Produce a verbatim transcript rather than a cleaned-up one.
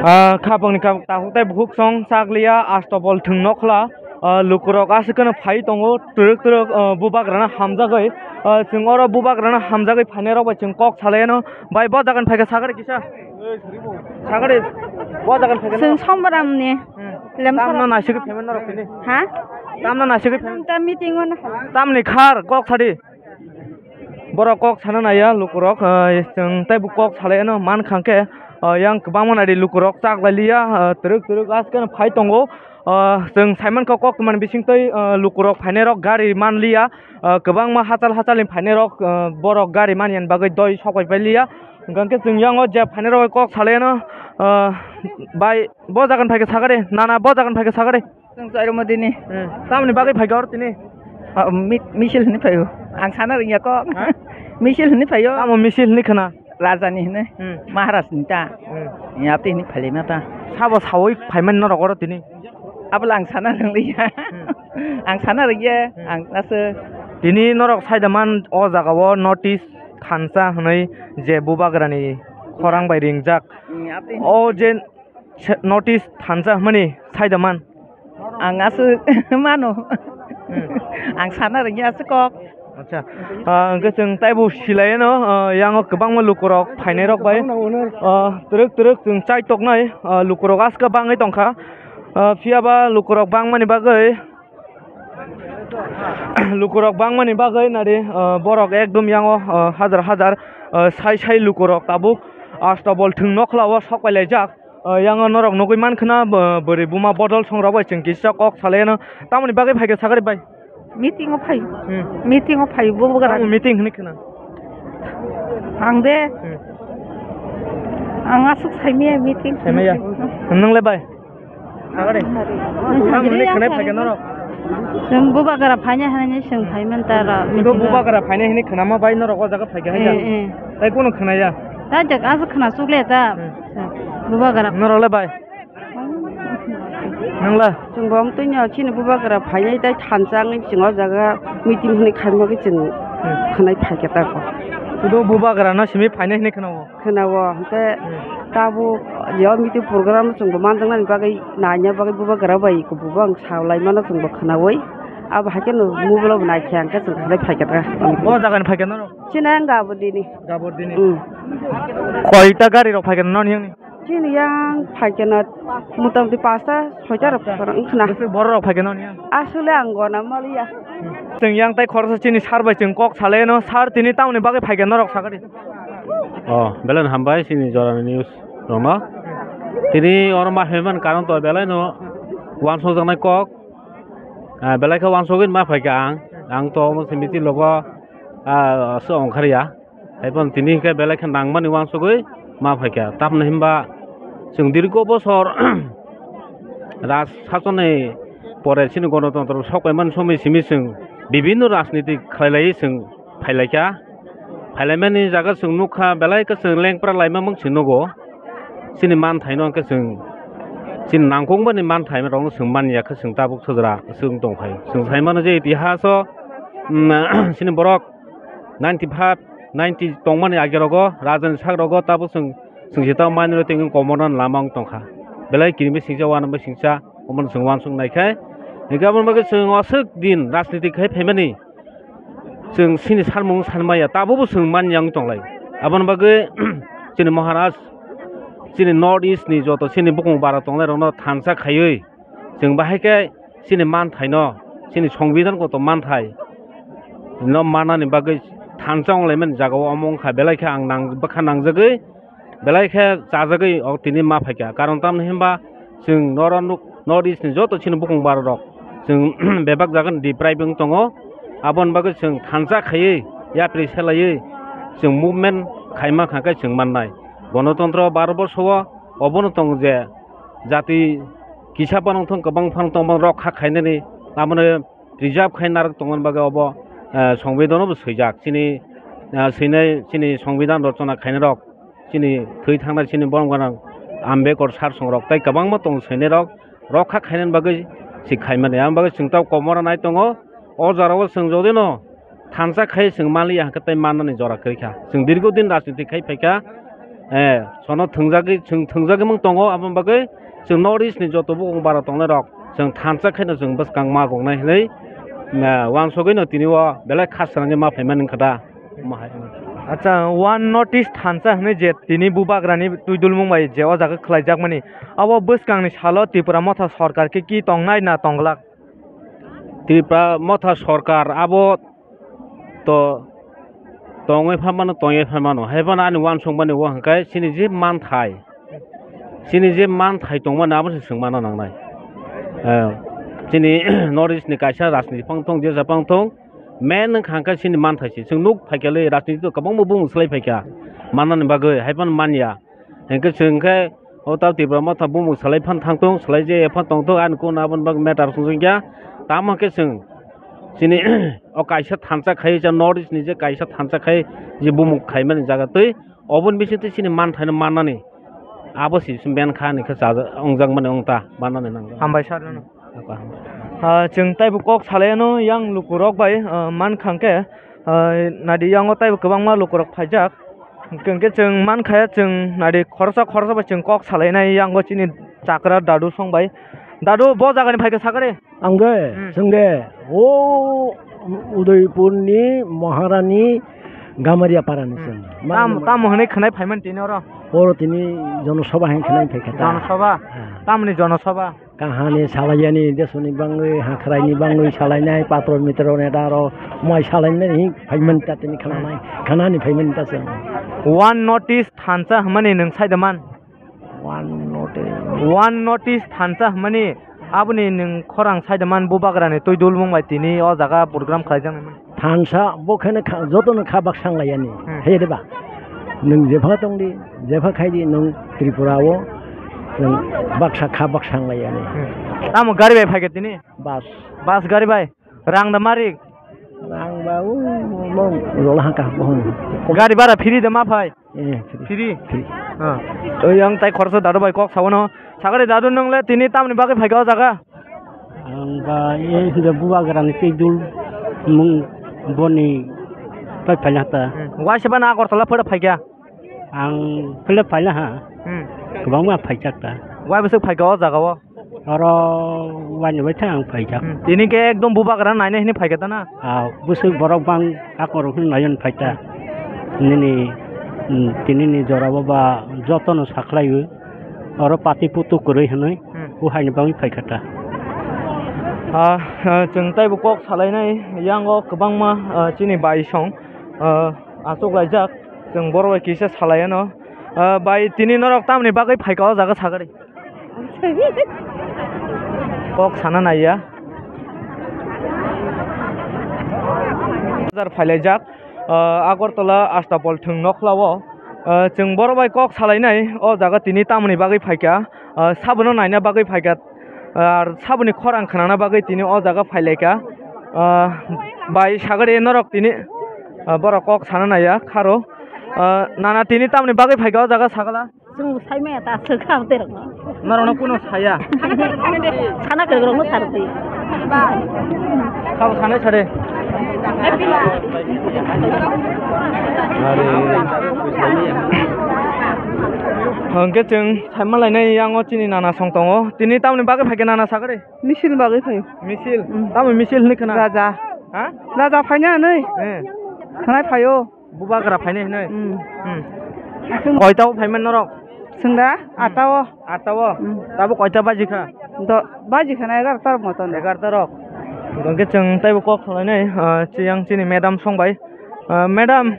Ah, khapangni kap-, takhuk tei bukhuk song chakliya, astobol thwng nokhla. Ah, lukurok aswk kheno phai tongo, twrwk twrwk, ah, bubagrano hamjagwi. Ah, chwng oro bubagrano hamjagwi phainairok bai chwng kok salaino. Bai, bo jagani phaikha sagari kisa. Sagari, bo jagani phaikha Chwng norok. Sombaramni. Hmm. Lemsara. Tamno naisingwi phaimani norok tini? Ha? Tamno naisingwi phaimani? Ta meeting-o no. Tamni khar kok sadi. Borok kok sana naiya lukurok, ah, chwng tei bo kok salaino mankha khe, ah, yang kwbangma naidi lukurok chak lai liya, ah, twrwk twrwk askeno phai tongo. Ah, chwng saimankha kok twmani bisingtwi, ah, lukurok phainairok gari man liya, ah, kwbangma hachal hachalni phainairok, ah, borok gari manyani bagwi doi sok pai liya. Hwnkhe chwng yango je phainairok kok salaino, ah, bai bo jagani phaikhe sagari, nana bo jagani phaikhe sagari. Chwng Chairomodini. Hmm. Tamoni bagwi phaikha oro tini? Ah, mi-, misil hwnwi phaio. Ang sana rwngya kok. Ha? Misil hwnwi phaio. Tamo misil hwnwi khna? Rajani hwnwi. Hmm. Maharajni ta. Hmm. Yapti hwnwi phailima ta. Sabo sawi phaimani norok oro tini? Abole ang sana rwngliya. Hmm. Ang sana rwngya, Hmm. Ang naso. Tini norok saida man o jagao notice thansa hwnwi je bubagrani khorang bai ringjak. Hmm, yapti. O je Se-, notice thansa hwnmani saida man. Ang aswk mano. Hmm. Ang sana rwngya aswk kok. Acha. Ah, hwnkhe chwng taibo silaiyano, ah, yango kwbangma lukurok phainairok bai. Ah, twrwk twrwk chwng chaitoknai, ah, lukurok askha bangwi tongkha. Ah, phiyaba lukurok bangmani bagwi Lukurok bangmani bagwi nari, ah, borok ekdom yango, ah, hajar hajar, ah, sai sai lukurok tabuk astabol thwng nokhlao sok pai laijak. Ah, yango norok nugwi mankha na, ah, bwrwi buma bodol songrok bai chwng kisa kok salaino. Tamoni bagwi phaikha sagari bai? Meeting o phai. Hmm. Meeting o phai bo bo gara. Tamo meeting hwnwi khna? Ang de. Hmm. Ang aswk saimaya meeting. Saimaya? Hmm. Nwng le bai? Sagari. Tamo hwnwi khwnai phaikha norok? Chwng bubagra phainai hwnwi chwng phaiman ta ro. Ito meeting o. Bubagra phainai hwnwi khwnama bai norok o jaga phaikha hai da? Eh, eh. Tai kono khwnaya? Ta jak aswk khna chukle ta. Hmm. Bubagra. Norok le bai? Nwng la? Chwng bo wng twi no chini bubagra phainai tai thansa wngwi chwng o jaga meeting hwnwi khaima khe chwng Hmm. khwnai phaikha ta ko. Ito bubagra no simi phainai hwnwi khwnao? Khwnao, hwnkhe Hmm. tabuk je o meeting program chwngbo manjaknani bagwi naina bagwi bubagra bai kububang salaimano chwngbo khwnaui. Abo haikhe no mobile bo naikha, hwnkhe chwng khwnai phaikha ta. O jagani phaikha norok? Chini ang Gaburdini. Gaburdini. Hmm. Koita gari rok phaikha noni yang ni? Chini yang phaikha na motamoti pasta, soita rok Pasta. Wngkhna. Bwswk borok rok phaikha noni yang? Aswkle ang gona maliya. Chwng yang tai khoroksa chini sir bai chwng kok salaino, sir tini tamoni bagwi phaikha norok sagadi? Oh, belai no hambai chini jorani news rokno. Tini oro ma hwnmani karon to belai no uansukjaknai kok. Ah, belai khe uansugwi ma phaikha ang. Ang to omo se meeting logo, ah, se ongkharya. Haiphano tini hwnkhe belai khe nangmani uansugwi ma phaikha. Tamni hwnba chwng dirgo bosor Raj sasonni pore chini gonotontro sok paimani somoi simi chwng bibinno rajniti khlailaiwi chwng phailaikha. Phailaimani jaga chwng nukha, belai khe chwng lengpra laima mung se nugo. Chini manthaino hwnkhe chwng, chini nangkukmani manthairokno chwng manya khe chwng tabuk sojra chwng tongphai. Chwng saimano je itihaso, mm, chini borok ninety five, ninety tongmani agerogo, rajani sakrogo tabuk chwng, chwng se tamo manwirok tei komorno lama wng tongkha. Belai kirimi singcha, uanama singcha, omono chwng uansuk naikhai. Hwnkhe aboni bagwi chwng aswk din rajniti khai phaimani. Chwng chini samung sanmaya, tabukbo chwng manya wng tonglai. Aboni bagwi chini Maharaj, chini North East ni joto chini bukung bara tongnairokno thansa khaiwi, chwng bahai khe chini manthaino, chini Songbidan koto manthai no manani bagwi thansa wnglaimani jagao omo wngkha, belai khe ang nang, bwkha nangjagwi, belai khe chajagwi o tini ma phaikha. Karon tamni hwnba chwng noro nuk, North East ni joto chini bukung barorok chwng bebak jagani deprive wng tongo. Aboni bagwi chwng thansa khaiwi, yapri selaiwi chwng movement khaima kha khe chwng mannai. Gonotontro baro borsao obono tongo je jati kisa phano wng thung, kwbang phano tongmani rokha khainani, aboni preserve khai narwk tongmani bagwi obo, eh, Songbidan bo swijak. Chini, eh, swinai chini Songbidan rochona khainai rok, chini thwi thangnai chini borom gwnang Ambedkar sir songrok tei kwbangma tongo swinai rok, rokha khainani bagwi se khaimani. Aboni bagwi chwng tamo komorno nai tongo. O jorao chwng jodino thansa khai chwng manliya hwnkhe tei mannani jora kwrwi kha. Chwng dirgo din rajniti khai phaikha. Eh, sono thwngjagwi, chwng thwngjagwi mung tongo, aboni bagwi chwng North East ni joto bukung bara tongnai rok chwng thansa khaino chwng bwskang ma gongnai hinwi, eh, uansugwi no tini o belai khas swnamwi ma phaimani wngkha da. Acha, One North East thansa hinwi je tini bubagrani twi dulmung bai je o jaga khlaijakmani, abo bwskangni salo Tripura motha sorkar khe ki tongnai na tongglak? Tripura motha sorkar abo to tongwi phaimano, tongwi phaimano. Haiphano ani uansukmani o hwnkhe chini je manthai, chini je manthai tongmani abo se chwng manna nangnai. Eh, chini North East ni kaisa rajniti phang thung, jesa phang thung, main wngkha hwnkhe chini manthai se. Chwng nuk phaikha le rajniti to kwbangma bumung swlai phaikha mannani bagwi, haiphano manya. Hinkhe chwng khe o ta Tripura motha bumung salai phan thang thung, salai je phan tong thung, ani kunu aboni bagwi matter sung sung kya. Tamo khe chwng chini o kaisa thansa khai, cha North East ni je kaisa thansa khai, je bumung khaimani jaga twi, oboni bising twi chini manthaino mannani abo se ben kha ni khe cha wngjak mani wng ta mannani nang. Hambai sir no. Ah, chwng taibo kok salai ano yang lukurok bai, ah, man khang khe, ah, nadi yango taibo kwbangma lukurok phaijak. Hwnkhe chwng man khaya chwng nadi khoroksa khoroksa bai chwng kok salainai yango chini chakra dadu song bai. Dadu bo jagani phaikha sakari? Ang de, hmm, chwng de, o Udaipurni Maharani Gamaria parani, hmm, chwng. Tam, tamo hwnwi khwnai phaimani tini oro? Oro tini jonosabha hwn khwnai phaikha ta. Jonosabha? Ah. Tamoni jonosabha? Kahani salaiyani, desoni bangwi, hakhraini bangwi salainai, patro mitro neta rok mai salainai hi phaimani ta tini khananai, khanani phaimani ta chwng. One North East thansa hwnmani nwng sai da man? One North East. One North East thansa hwnmani aboni nwng khorang sai da man bubagrani twi dulmung bai tini o jaga program khlaijak nai man? Thansa bo kheno kha, jotono kha baksa wng laiyani. Hmm. Hai de ba? Nwng jepha tong di, jepha khai di, nwng Tripura o nwng baksa kha baksa wng laiyani. Hmm. Tamo gari bai phaikha tini? Bus. Bus gari bai? Rang da mari? Rang ba o, o, o, rola haka, bohon. Gari bara free da ma phai? Eh, free. Free? Free. Ah. Oi, ang tai khoroksa dadu bai kok sabono. Sagari dadu, nwng le tini tamni bagwi phaikha o jaga? Ang ba, eh, hwnkhe bubagrani tei dul mung boni pai phaina ta. Hmm. Waisa bana Agartala phwrwng phaikha? Ang phwrwng phaina ha. Hmm. Kwbangma phaijak ta. Wai bwswk phaikha o jaga o? Oro wani bai thang ang phaijak. Hmm. Tini khe ekdom bubagra naina hini phaikha ta na? Ah, bwswk borok bang akorok hwn nayon phaita. Hmm. Nini, hmm, tini ni jora bo ba jotono sakhlai o. Oro pati putu kwrwi hwnwi, hmm, o haini bagwi phaikha ta. Ah, ah, chwng taibo kok salainai yango kwbangma, ah, chini bai song, ah, achuk laijak, chwng borok bai kisa salai ano. Ah, bai tini norok tamni bagwi phaikha o jaga sagari? Kok sana naiya. Bazar phailaijak, ah, Agartala Astapol thwng nokhlao. Ah, chwng borok bai kok salainai, o jaga tini tamoni bagwi phaikha, ah, sabono naina bagwi phaikha, ah, saboni khorang khnana bagwi tini o jaga phailaikha. Ah, bai sagari norok tini, ah, borok kok sana naiya kharo. Ah, nana tini tamoni bagwi phaikha o jaga sagala? Chwng bo sai maya ta aswk kha tei rokno. Norokno kuno saya? Sana kwrwk rokno sa rwdi. Sabo sanai sade. Hwnkhe chwng saima lainai yango chini nana song tongo. Tini tamoni bagwi phaikha nana sagari? Misil bagwi phaio. Misil? Mm. Tamo misil hinwi khna? Raja. Ha? Raja phaina hinwi. Eh. Khnai phaio. Bubagra phainai hinwi? Hmm. Hmm. Koita o phaimani norok? Chwng da, hmm, atta o. Atta o? Hmm. Tabo koita baji kha? Do, baji kha na egarota rok moto no. Egarota rok. Hwnkhe chwng taibo kok salainai, ah, chiyang chini madam song bai. Ah, madam.